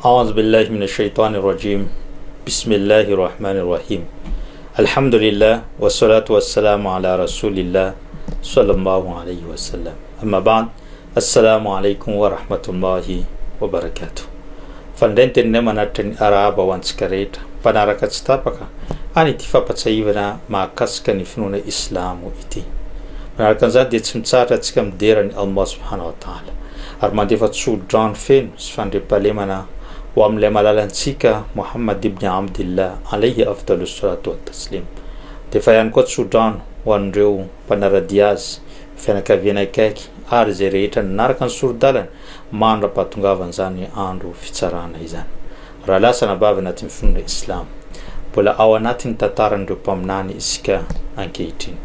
Aouzu billahi mina shaytani rajim Bismillahi rahmani rahim Alhamdulillah Wassalatu wassalamu ala rasulillah Sallallahu alayhi wasallam Amma ba'd Assalamu alaikum wa rahmatullahi wa barakatuh Fa indray ny teninay manatitra ny arahaba ho antsika rehetra mpanaraka tsy tapaka any ity fampatsiahivana mahakasika ny finoana islamo ity. Manaraka an'izany dia tsy mitsahatra antsika midera an'i Allah subhanahu wa ta'ala ary mandefa tso-drano feno sy fandriampahalemana ho amin'ilay malalantsika Muhammad ibn Abdillah alayhi afdalu salatu wa taslim. Defa ihany koa tso-drano ho an'ireo mpanara-dia azy, fianakaviana akaiky ary izay rehetra nanaraka ny sori-dalana mandra-pahatongavan'izany andro fitsarana izany. Rahalahy sy anabavy anatin'ny finoana islamo, mbola ao anatin'ny tantaran'ireo mpaminany isika ankehitriny.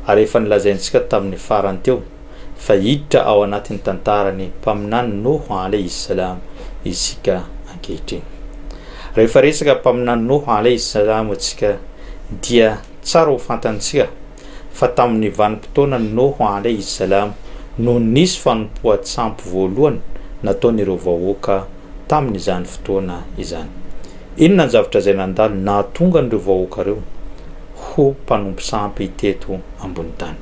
Ary efa nolazaintsika tamin'ny farany teo fa hiditra ao anatin'ny tantaran'ny mpaminany Noho alayhi salam isika ankehitriny. Rehefa resaka mpaminany Noho alayhi salam isika dia tsara ho fantantsika fa tamin'ny vanim-potoanan'i Noho alayhi salam no nisy fanompoan-tsampy voalohany nataon'ireo vahoaka tamin'izany fotoana izany. Inona ny zavatra izay nandalo nahatonga an'ireo vahoaka ireo ho mpanompo sampy teto ambony tany?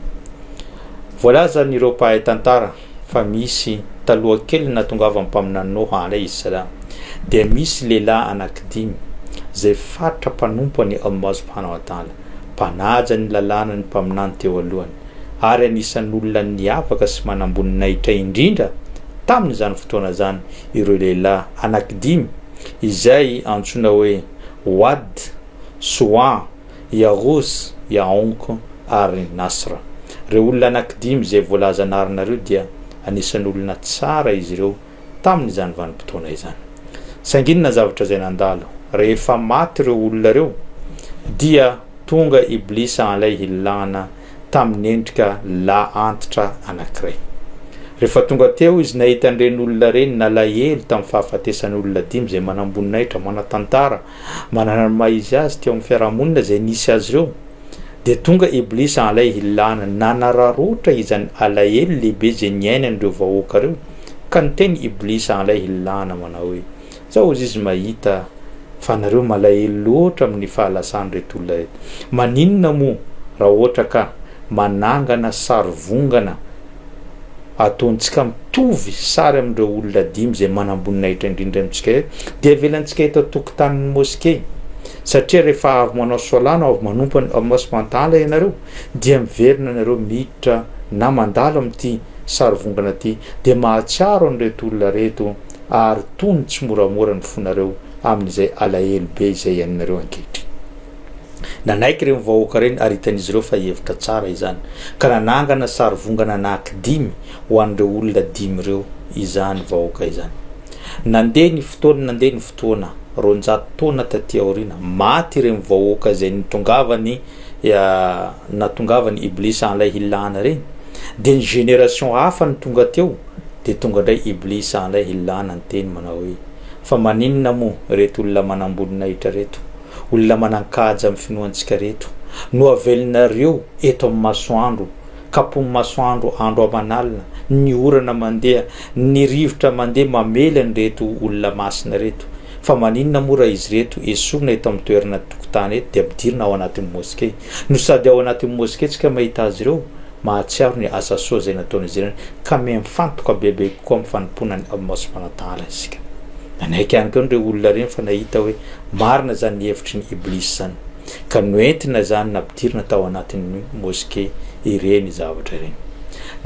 Voalazan'ireo mpahay tantara fa misy taloha kelin'ny nahatongavan'ny Mpaminany Noho alayhi salam dia misy lehilahy anankidimy izay faritra mpanompo an'i Allah subhanahu wa ta'ala, mpanaja ny lalànan'ny Mpaminany teo alohany ary anisan'olona niavaka sy manamboninahitra indrindra tamin'izany fotoana izany ireo lehilahy anankidimy izay antsoina hoe Wad, Suwa, Yaghous, Ya'onq ary Nasr. Ireo olona anankidimy izay voalaza anarana ireo dia anisan'ny olona tsara izy ireo tamin'izany vanim-potoana izany. Saingy inona zavatra izay nandalo? Rehefa maty ireo olona ireo dia tonga Iblis alayhi la'na tamin'ny endrika lahy antitra anankiray. Rehefa tonga teo izy nahita an'ireny olona ireny nalahelo tamin'ny fahafatesan'ny olona dimy izay manam-boninahitra, manan-tantara, manana ny maha izy azy teo amin'ny fiarahamonina izay nisy azy ireo, dia tonga Iblis alayhi la'na nanararaotra izany alahelo lehibe izay niainan'ireo vahoaka ireo ka niteny Iblis alayhi la'na manao hoe, Zao ozy izy mahita fa nareo malahelo loatra amin'ny fahalasan'ireto olona ireto. Maninona moa raha ohatra ka manangana sary vongana ataontsika mitovy sary amin'ireo olona dimy izay manamboninahitra indrindra amintsika ireto dia avelantsika eto an-tokotanin'ny moske satria rehefa avy manao solat na avy manompo an'i Allah subhanahu wa ta'ala ianareo dia miverina nareo miditra na mandalo amin'ity sary vongana ity dia mahatsiaro an'ireto olona ireto ary tony tsimoramora ny fonareo amin'izay alahelo be izay iainanareo ankehitriny. Nanaiky ireny vahoaka ireny ary hitan'izy ireo fa hevitra tsara izany, ka nanangana sarivongana anankidimy ho an'ireo olona dimy ireo izany vahoaka izany. Nandeha ny fotoana, nandeha ny fotoana, 200 taona taty aoriana, maty ireny vahoaka izay nitongavany natongavan'i Iblis an'ilay ireny, dia ny génération hafa no tonga teo, Dia tonga indray Iblis an'ilay lana niteny manao hoe, Fa maninona moa ireto olona manam-boninahitra ireto, olona manan-kaja amin'ny finoantsika ireto, no avelinareo eto amin'ny masoandro, kapohin'ny masoandro andro aman'alina, ny orana mandeha, ny rivotra mandeha mamely an'ireto olona masina ireto? Fa maninona moa raha izy ireto esorina eto amin'ny toerana tokotany eto dia ampidirina ao anatin'ny moske? No sady ao anatin'ny moske tsika mahita azy ireo, mahatsiaro ny asa soa izay nataon'izy ireny ka mifantoka bebe kokoa amin'ny fanompoana an'i Allah subhanahu wa ta'ala isika. Nanaiky ihany koa ireo olona ireny fa nahita hoe marina izany hevitry ny Iblis izany ka noentina izany nampidirina tao anatin'ny moske ireny zavatra ireny.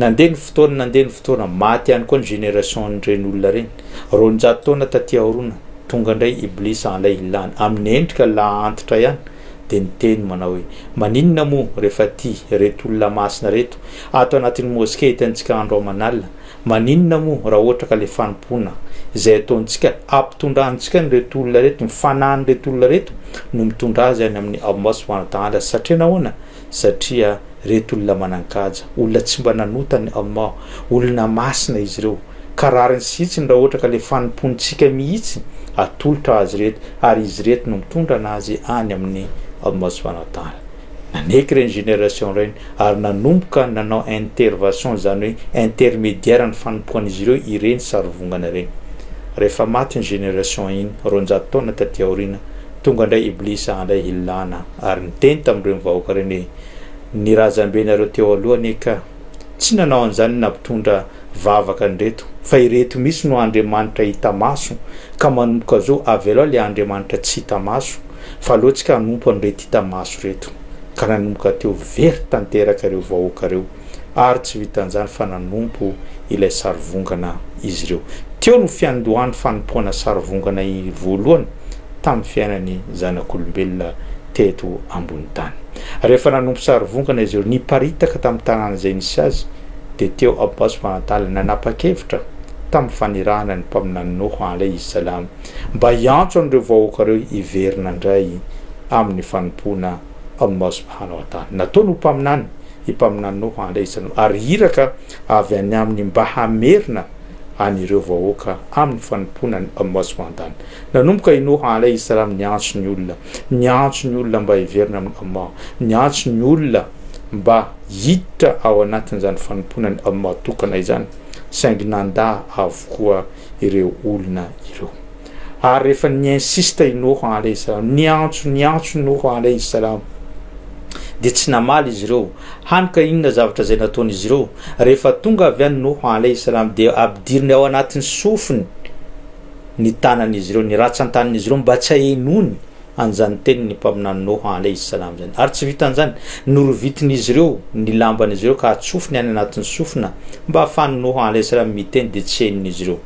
Nandeha ny fotoana, nandeha ny fotoana, maty ihany koa ny génération-n'ireny olona ireny. 200 taona taty aoriana, tonga indray Iblis alayhi la'an amin'ny endrika lahy antitra ihany dia niteny manao hoe, Maninona moa rehefa aty reto olona masina reto ato anatin'ny moske hitantsika andro aman'alina, maninona moa raha ohatra ka le fanompoana izay ataontsika ampitondrantsika an'ireto olona reto, ny fanahin'ireto olona reto no mitondra azy any amin'i Allah subhanahu wa ta'ala, satria nahoana? Satria reto olona manan-kaja, olona tsy mba nanota an'i Allah, olona masina izy ireo, ka rariny sy hitsiny raha ohatra ka le fanompoantsika mihitsy atolotra azy ireto ary izy ireto no mitondra anazy any amin'ny Allah subhanahu wa ta'ala. Naneky ireny génération ireny ary nanomboka nanao intervention izany hoe intermédiaire ny fanompoan'izy ireo ireny sarivongana ireny. Rehefa maty iny génération iny, 200 taona taty aoriana, tonga indray Iblis alayhi l-lana ary niteny tamin'ireny vahoaka ireny hoe, Ny razambenareo teo aloha anie ka tsy nanao an'izany nampitondra vavaka an'ireto, fa ireto mihitsy no Andriamanitra hita maso, ka manomboka zao avelao le Andriamanitra tsy hita maso, fa aleo tsika hanompo an'ireto hita maso ireto. Ka nanomboka teo very tanteraka ireo vahoaka ireo. ary tsy vitan'izany fa nanompo ilay sarivongana izy ireo. Teo no fiandohan'ny fanompoana sarivongana voalohany tamin'ny fiainan'ny zanak'olombelona teto ambony tany. Rehefa nanompo sarivongana izy ireo, niparitaka tamin'ny tanàna izay nisy azy, dia teo Allah subhanahu wa ta'ala nanapa-kevitra tamin'ny fanirahana ny Mpaminany Noho alayhi salam mba hiantso an'ireo vahoaka ireo hiverina indray amin'ny fanompoana Allah subhanahu wa ta'ala. Nataony ho mpaminany i Mpaminany Noho alaihi salam ary iraka avy any aminy mba hamerina an'ireo vahoaka amin'ny fanompoana an'i Allah subhanahu wa ta'ala. Nanomboka i Noho alaihi salam niantso ny olona, niantso ny olona mba hiverina amin'i Allah, niantso ny olona mba hiditra ao anatin'izany fanompoana an'i Allah tokana izany, saingy nandà avokoa ireo olona ireo. Ary rehefa ni-insiste i Noho alayhi salam, niantso, niantso Noho alayhi salam, dia tsy namaly izy ireo. Hany ka inona zavatra izay nataon'izy ireo? Rehefa tonga avy any Noho alayhi salam, dia ampidiriny ao anatin'ny sofiny ny tanan'izy ireo, ny ratsan-tanan'izy ireo mba tsy hahenoany an'izany tenin'ny Mpaminany Noho alayhi salam izany. Ary tsy vitan'izany, norovitin'izy ireo ny lamban'izy ireo ka atsofiny any anatin'ny sofina mba hahafahan'i Noho alayhi salam miteny dia tsy henon'izy ireo.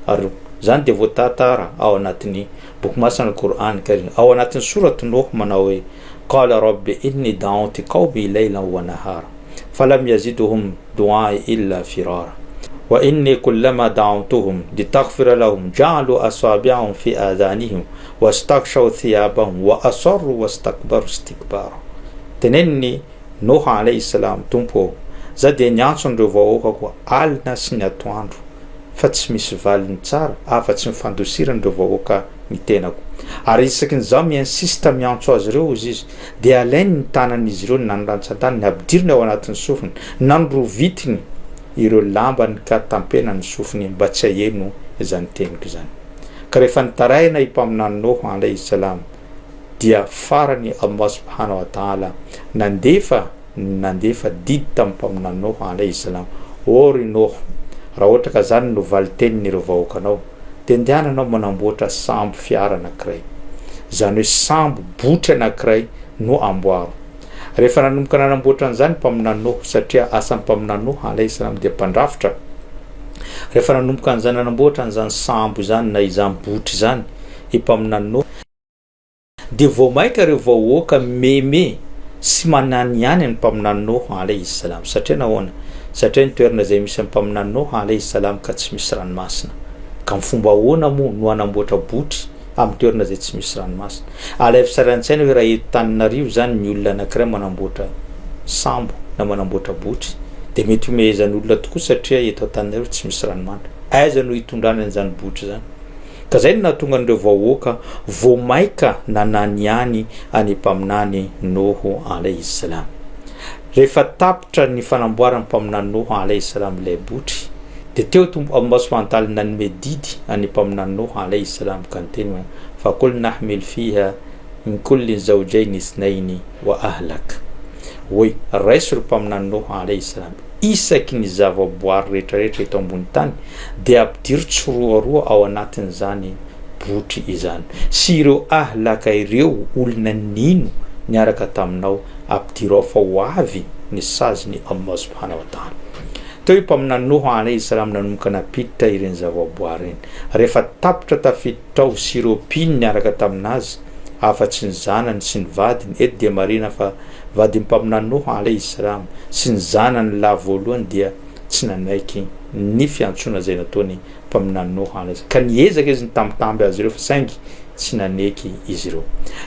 Ary izany dia voatantara ao anatin'ny Boky masina Al-Qur'an Karim, ao anatin'ny Sorat Nuh manao hoe, Qala Rabbi inni da'awtu qawmi laylan wa nahara, falam yazidhum du'ai illa firara, wa inni kullama da'awtuhum litaghfira lahum ja'alu asabi'ahum fi adhanihim wastaghshaw thiyabahum wa asarru wastakbaru istikbara. Tenenin'i Nuh alayhi salam, Tompo ô, za dia niantso an'ireo vahoakako alina sy ny atoandro, fa tsy misy valiny tsara afa-tsy ny fandosiran'ireo vahoaka ny tenako. Ary isaky ny izaho mi-insiste miantso azy ireo, hozy izy, dia alainy ny tanan'izy ireo na ny rantsan-tanany, ampidiriny ao anatin'ny sofiny, na ny rovitiny ireo lambany ka tampenany ny sofiny mba tsy haheno izany teniko izany. Ka rehefa nitaraina i Mpaminany Noho, alaihi salam, dia farany Allah subhanahu wa ta'ala nandefa nandefa didy tamin'ny Mpaminany Noho alaihi salam, Ô ry Noho! Raha ohatra ka zany no valin-tenin'ireo vahoakanao, dia ndehana anao manamboatra sambo fiara anankiray. Izany hoe sambo botry anankiray no amboaro. Rehefa nanomboka nanamboatra an'izany ny Mpaminany Noho, satria asan'ny Mpaminany Noho alaihi salam dia mpandrafitra, rehefa nanomboka an'izany nanamboatra an'izany sambo izany na izany botry izany i Mpaminany Noho, Dia vao mainka ireo vahoaka meme sy mananihany an'ny Mpaminany Noho alaihi salam. Satria nahoana? Satria ny toerana izay misy an'ny Mpaminany Noho alaihi salam ka tsy misy ranomasina. Ka amin'ny fomba ahoana moa no hanamboatra botry amin'ny toerana izay tsy misy ranomasina? Alaivo sary an-tsaina hoe raha eto Tananarivo izany ny olona anankiray manamboatra sambo na manamboatra botry dia mety hihomehezan'olona tokoa satria eto Antananarivo tsy misy ranomandry. Aiza no hitondrany an'izany botry izany? Ka zay no nahatonga an'ireo vahoaka vao maika nananihany an'i Mpaminany Noho alaihi salam. Rehefa tapitra ny fanamboaran'ny Mpaminany Noho alaihi salam ilay botry, dia teo Tompo Allah subhanahu wa ta'ala nanome didy an'i Mpaminany Noho alaihi salam ka niteny hoe, Faqulna ahmil fiha min kullin zawjaini ithnaini wa ahlak. Hoe, raiso ry Mpaminany Noho alaihi salam, isaky ny zavaboary rehetrarehetra eto ambony tany dia ampidiro tsiroaroa ao anatin'izany botry izany, sy ireo ahlaka ireo olona nino niaraka taminao, ampidiro ao fa ho avy ny sazin'i Allah subhanahu wa ta'ala. Teo i Mpaminany Noho alaihi salam nanomboka nampiditra ireny zavaboary ireny. Rehefa tapitra tafiditra ao sy ireo mpino niaraka taminazy, afa-tsy ny zanany sy ny vadiny, eto dia marihina fa vadin'ny Mpaminany Noho alaihi salam sy ny zanany lahy voalohany dia tsy nanaiky ny fiantsoana izay nataony Mpaminany Noho alaihi salam, ka niezaka izy nitambitamby azy ireo fa saingy tsy naneky izy ireo.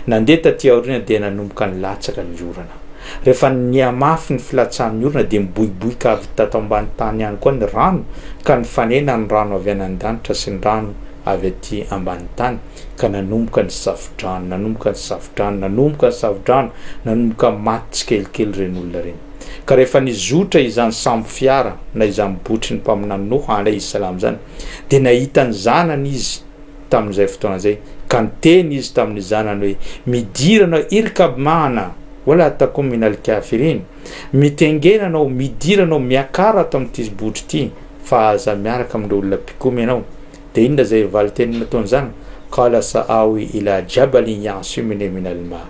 Nandeha taty aoriana dia nanomboka nilatsaka ny orana. Rehefa nihamafy ny filatsahan'ny orana dia niboiboika avy tato ambany tany ihany koa ny rano ka nifanena ny rano avy any an-danitra sy ny rano avy aty ambany tany ka nanomboka ny safo-drano, nanomboka ny safo-drano, nanomboka ny safo-drano, nanomboka maty tsikelikely ireny olona ireny. Ka rehefa nizotra izany sambo fiara na izany botry ny Mpaminany Noho alaihi salam izany dia nahita ny zanany izy tamin'izay fotoana izay ka niteny izy tamin'ny zanany hoe, Midira anao irkab ma'ana wala takum minal kafirin, mitengena anao, midira anao, miakara ato amin'ity botry ity fa aza miaraka amin'ireo olona mpikomy ianao. Dia inona izay valin-teny nataony izany? Qala sa'awi ila jabalin ya'simuni minal ma.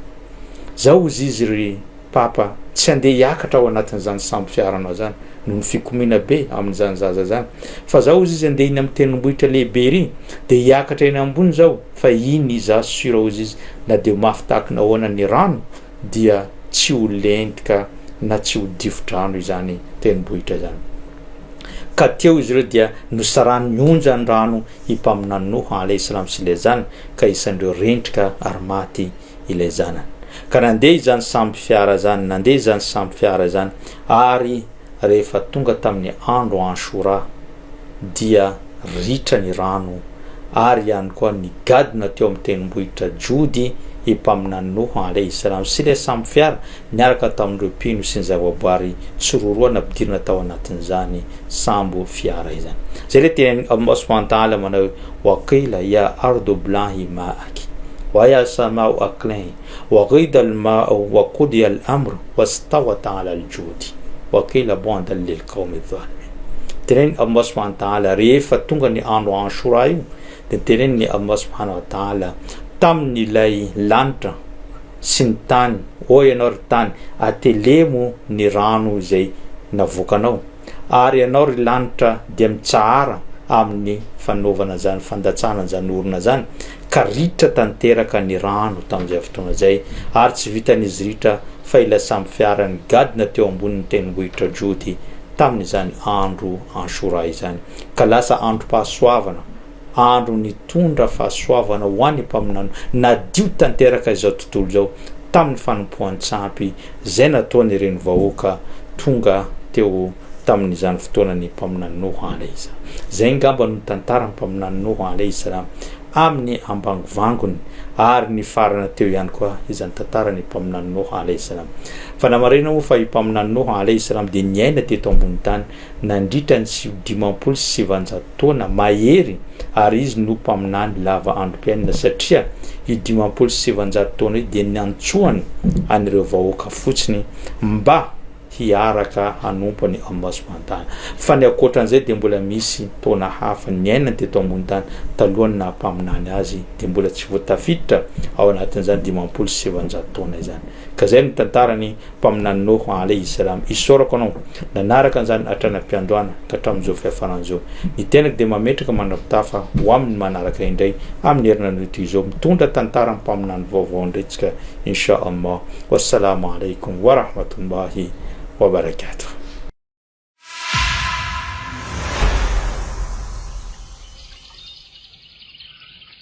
Zao hozy izy ry Papa, tsy handeha hiakatra ao anatin'izany sambo fiaranao izany, noho ny fikomiana be amin'izany zaza izany. Fa zao hozy izy handeha iny amin'ny tendrombohitra lehibe ery, dia hiakatra eny ambony zao, fa iny izaho sûr hozy izy, na dia ho mafy tahaka ny ahoana ny rano, dia tsy ho lentika na tsy ho difo-drano izany tendrombohitra izany. Ka teo izy ireo dia nosarahan'ny onjan'ny rano i Mpaminany Noho alaihi salam sy ilay zanany, ka isan'ireo rendrika ary maty ilay zanany. Ka nandeha izany sambo fiara izany, nandeha izany sambo fiara izany, ary rehefa tonga tamin'ny andro Anshura dia ritra ny rano, ary ihany koa nigadona teo amin'ny tendrombohitra Jody i Mpaminany Noho alaihi salam sy ilay sambo fiara niaraka tamin'ireo mpino sy ny zavaboary tsiroaroa nampidirina tao anatin'izany sambo fiara izany. Izay ilay tenin'i Allah subhanahu wa ta'ala manao hoe, Wa qila ya ardu blahi ma'aki wa ya sama'u aqli'i wa ghida al-ma'u wa qudiya al-amru wastawat 'ala al-judi wa qila bu'dan lil qawmi adh-dhalimin. Tenenin'i Allah subhanahu wa ta'ala rehefa tonga ny andro Ashura io dia tenenin'i Allah subhanahu wa ta'ala tamin'ilay lanitra sy ny tany, Ô ianao ry tany, atelemo ny rano izay navoakanao, ary ianao ry lanitra dia mitsahara amin'ny fanaovana izany fandatsahana izany orona izany, ka ritra tanteraka ny rano tamin'izay fotoana izay, ary tsy vitan'izy ritra fa ilay sambo fiara nigadona teo ambonin'ny tendrombohitra Jody tamin'izany andro Anshura izany, ka lasa androm-pahasoavana andro nitondra fahasoavana ho an'ny mpaminany nadio tanteraka izao tontolo izao tamin'ny fanompoan-tsampy izay nataon'ireny vahoaka tonga teo tamin'izany fotoanan'ny mpaminany Noho alaihi salam. Izay angamba no tantaran'ny mpaminany Noho alaihi salam amin'ny ambangovangony ary nifarana teo ihany koa izany tantaran'ny mpaminany Noho alaihi salam. Fanamarihana moa fa i mpaminany Noho alaihi salam dia niaina teto ambony tany nandritra ny 950 taona mahery ary izy no mpaminany lava androm-piainana satria io 950 taona io dia niantsoany an'ireo vahoaka fotsiny mba hiaraka hanompo an'i Allah subhanahu wa ta'ala. Fa ny ankoatran'izay dia mbola misy taona hafa niainany teto ambony tany talohan'ny naha mpaminany azy dia mbola tsy voatafiditra ao anatin'izany 950 taona izany. Ka izay no tantaran'ny Mpaminany Noho alaihi salam. Isaorako anao nanaraka an'izany hatrany am-piandohana ka hatramin'izao fiafarana izao. Ny tenako dia mametraka mandra-pitafa ho amin'ny manaraka indray amin'ny herinandro toy izao mitondra tantaran'ny Mpaminany vaovao indray tsika Insha Allah. Wassalamo alaikum wa rahmatullahi wa barakatuh.